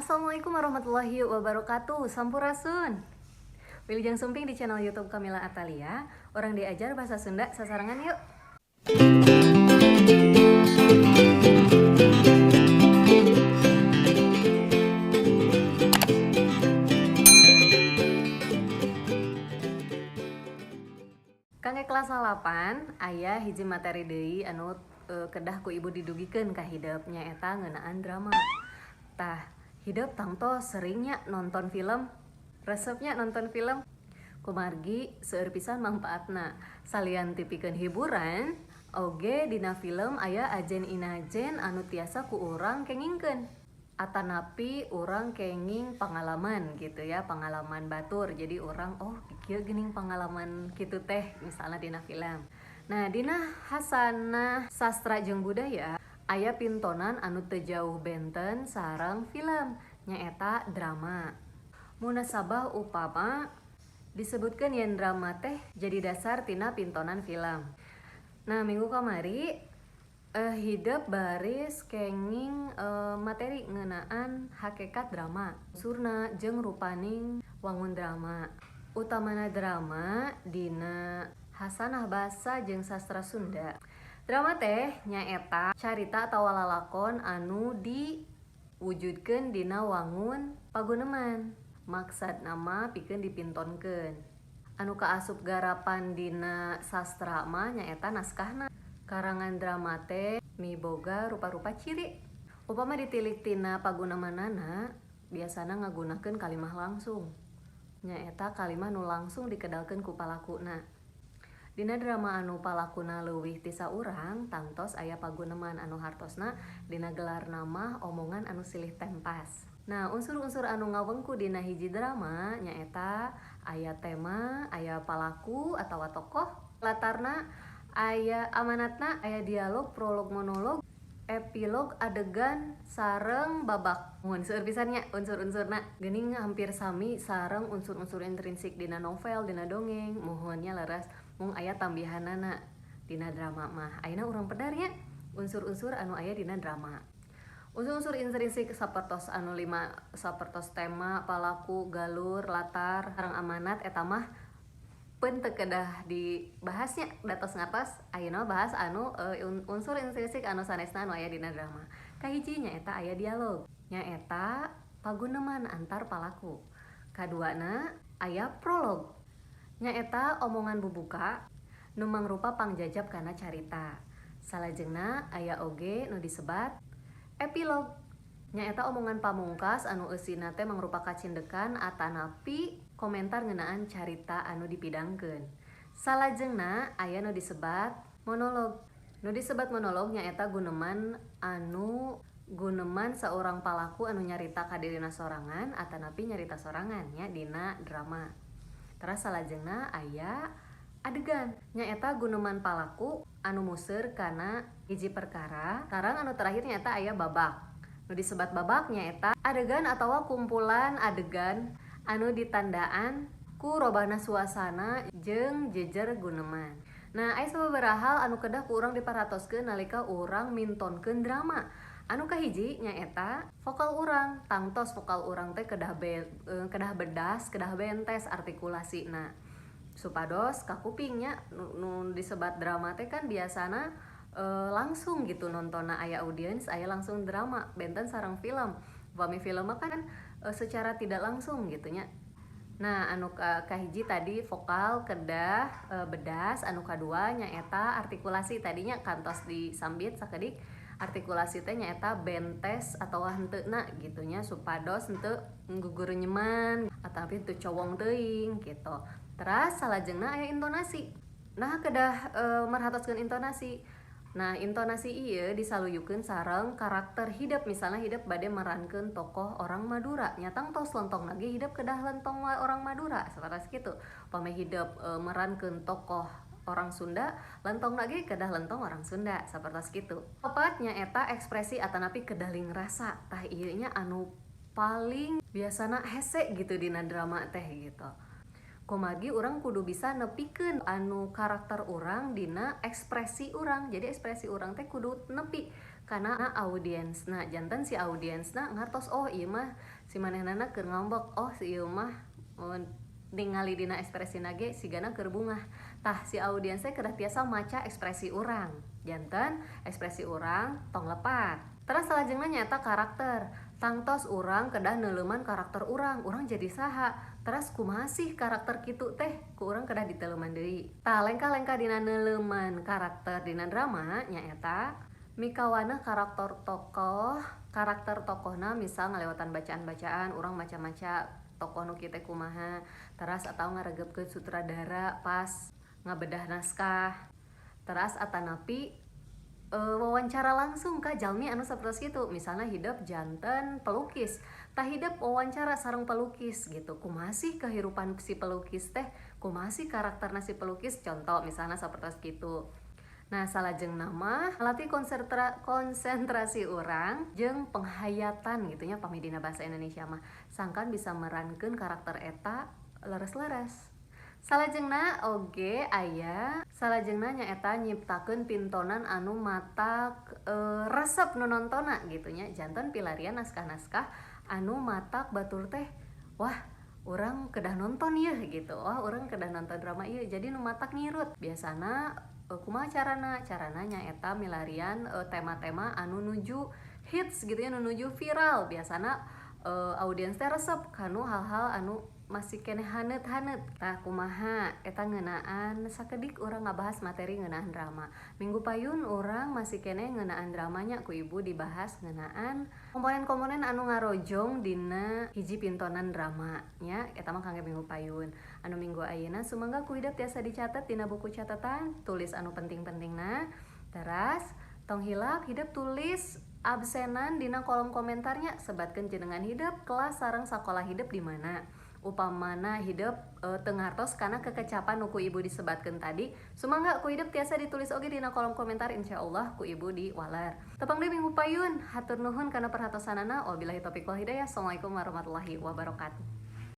Assalamualaikum warahmatullahi wabarakatuh. Sampurasun. Wilujeng sumping di channel YouTube Kamila Atalia. Urang diajar bahasa Sunda sasarengan yuk. Kangge kelas 8 aya hiji materi deui anu kedah ku ibu didugikeun ka hidep, nyaeta ngeunaan drama. Tah, hidep tangtos seringnya nonton film, resepnya nonton film. Kumargi seueur pisan mangpaatna. Salian ti pikeun hiburan, oge dina film aya ajen inajen anu tiasa ku urang kengingkeun. Atanapi urang kenging pangalaman gitu ya, pangalaman batur. Jadi urang, "Oh, kieu geuning pangalaman kitu teh," misalnya dina film. Nah, dina hasanah sastra jeung budaya aya pintonan anu teu jauh benten sareng film, nyaeta drama. Munasabah upama disebutkeun yen drama teh jadi dasar tina pintonan film. Nah, minggu kamari hidep baris kenging materi ngeunaan hakekat drama, unsurna jeung rupaning wangun drama. Utamana drama dina hasanah basa jeung sastra Sunda. Drama teh nyaeta carita atawa lalakon anu diwujudkeun dina wangun paguneman. Maksudna mah pikeun dipintonkeun. Anu kaasup garapan dina sastra mah nyaeta naskahna. Karangan drama teh miboga rupa-rupa ciri. Upama ditilik tina pagunemanana, biasana ngagunakeun kalimah langsung. Nyaeta kalimah nu langsung dikedalkeun ku palakuna. Dina drama anu palakuna leuwih ti saurang, tangtos aya paguneman anu hartosna dina gelarna mah omongan anu silih tempas. Nah, unsur-unsur anu ngawengku dina hiji drama nyaeta aya tema, aya palaku atawa tokoh, latarna, aya amanatna, aya dialog, prolog, monolog, epilog, adegan, sareng babak. Mun seueur pisan nya unsur-unsurna. Geuning hampir sami sareng unsur-unsur intrinsik dina novel, dina dongeng, muhun nya leres mung aya tambihanana dina drama mah. Ayeuna urang pedar nya unsur-unsur anu aya dina drama. Unsur-unsur intrinsik sapertos anu lima, sapertos tema, palaku, galur, latar, sareng amanat, eta mah pun teu kedah dibahasnya, da tos ngartos. Ayeuna bahas anu unsur intrinsik anu sanesna anu aya dina drama. Kahiji nyaeta aya dialog, nyaeta paguneman antar palaku. Kaduana aya prolog, nyaeta omongan bubuka nu mangrupa pangjajab kana carita. Salajengna aya oge nu disebat epilog, nyaeta omongan pamungkas anu eusina teh mangrupa kacindekan atanapi komentar ngeunaan carita anu dipidangkeun. Salajengna aya nu disebat monolog. Nu disebat monolog nyaeta guneman saurang palaku anu nyarita ka dirina sorangan atanapi nyarita sorangan nya dina drama. Teras salajengna aya adegan, nyaeta guneman palaku anu museur kana hiji perkara. Sareng anu terakhir nyaeta aya babak. Nu disebat babak nyaeta adegan atawa kumpulan adegan anu ditandaan ku robahna suasana jeung jejer guneman. Nah, aya sababaraha hal anu kedah ku urang diperhatoskeun nalika urang mintonkeun drama. Anu kahiji nyaeta vokal urang. Tangtos vokal urang teh kedah bedas, kedah bentes artikulasina. Supados kakuping nya nu disebat drama teh kan biasana langsung gitu nontonna, aya audiens, aya langsung drama, benten sareng film. Upami film mah kan secara tidak langsung gitu nya. Nah, anu kahiji tadi vokal kedah bedas, anu kadua nyaeta artikulasi, tadinya kantos disambit sakedik. Artikulasi teh nyaeta bentes atawa henteuna gitu nya, supados henteu gugurenyeman ataupun teu cowong teuing gitu. Teras salajengna aya intonasi. Nah, kedah merhatoskeun intonasi. Nah, intonasi ieu disaluyukeun sareng karakter hidep. Misalnya hidep bade merankeun tokoh orang Madura, nya tangtos lentongna ge hidep kedah lentong orang Madura, sapertos kitu. Upami hidep merankeun tokoh orang Sunda, lentongna ge kedah lentong orang Sunda, sapertos kitu. Opat nyaeta ekspresi atanapi kedaling rasa. Tah, ieu nya anu paling biasana hese gitu dina drama teh gitu. Kumargi urang kudu bisa nepikeun anu karakter urang dina ekspresi urang. Jadi ekspresi urang teh kudu nepi Kana audiensna. Janten si audiensna ngartos, "Oh, ieu mah si manehnana keur ngambek, oh, si ieu mah ningali dina ekspresina ge sigana keur bungah." Tah, si audiens teh kedah tiasa maca ekspresi urang, janten ekspresi urang tong lepat. Terus salajengna nyaeta karakter. Tangtos urang kedah neuleuman karakter urang, urang jadi saha, teras kumaha sih karakter kitu teh, ku urang kedah diteleuman deui. Tah, lengkah-lengkah dina neuleuman karakter dina drama nyaeta mikawaneh karakter tokoh. Karakter tokohna misal ngalewatan bacaan-bacaan, urang maca-maca tokoh nu kieu teh kumaha, teras atau ngaregepkeun sutradara pas ngabedah naskah, teras atanapi wawancara langsung ka jalmi anu sapertos kitu. Misalnya hidep janten pelukis, tah hidep wawancara sareng pelukis gitu, kumaha sih kehidupan si pelukis teh, kumaha sih karakterna si pelukis, contoh misalnya sapertos kitu. Nah, salajengna mah latih konsentrasi urang jeung penghayatan gitu nya, pami dina bahasa Indonesia mah, sangkan bisa merankeun karakter eta leres-leres. Salajengna oge aya, salajengna nyaeta nyiptakeun pintonan anu matak resep nu nontonna gitu nya. Janten pilarian naskah-naskah anu matak batur teh, "Wah, urang kedah nonton yeuh," gitu, "Wah, urang kedah nonton drama ieu," jadi nu matak ngirut. Biasana kumaha carana? Carana nyaeta milarian tema-tema anu nuju hits gitu ya, nu nuju viral. Biasana audiens teh resep kanu hal-hal anu masih keneh haneut-haneut. Tah, kumaha eta ngeunaan sakedik urang ngabahas materi ngeunaan drama. Minggu payun urang masih keneh ngeunaan dramanya, ku ibu dibahas ngeunaan komponen-komponen anu ngarojong dina hiji pintonan drama nya. Eta mah kangge minggu payun. Anu minggu ayeuna, sumangga ku hidep tiasa dicatet dina buku catatan, tulis anu penting-pentingna. Teras tong hilap hidep tulis absenan dina kolom komentarnya, sebatkeun jenengan hidep, kelas sareng sakola hidep di mana. Upamana hidep teu ngartos kana kekecapan nu ku ibu disebatkeun tadi, sumangga ku hidep tiasa ditulis oge dina kolom komentar, insyaallah ku ibu diwaler. Tepang deui minggu payun. Hatur nuhun kana perhatosanana. Wabillahi taufiq wal hidayah. Assalamualaikum warahmatullahi wabarakatuh.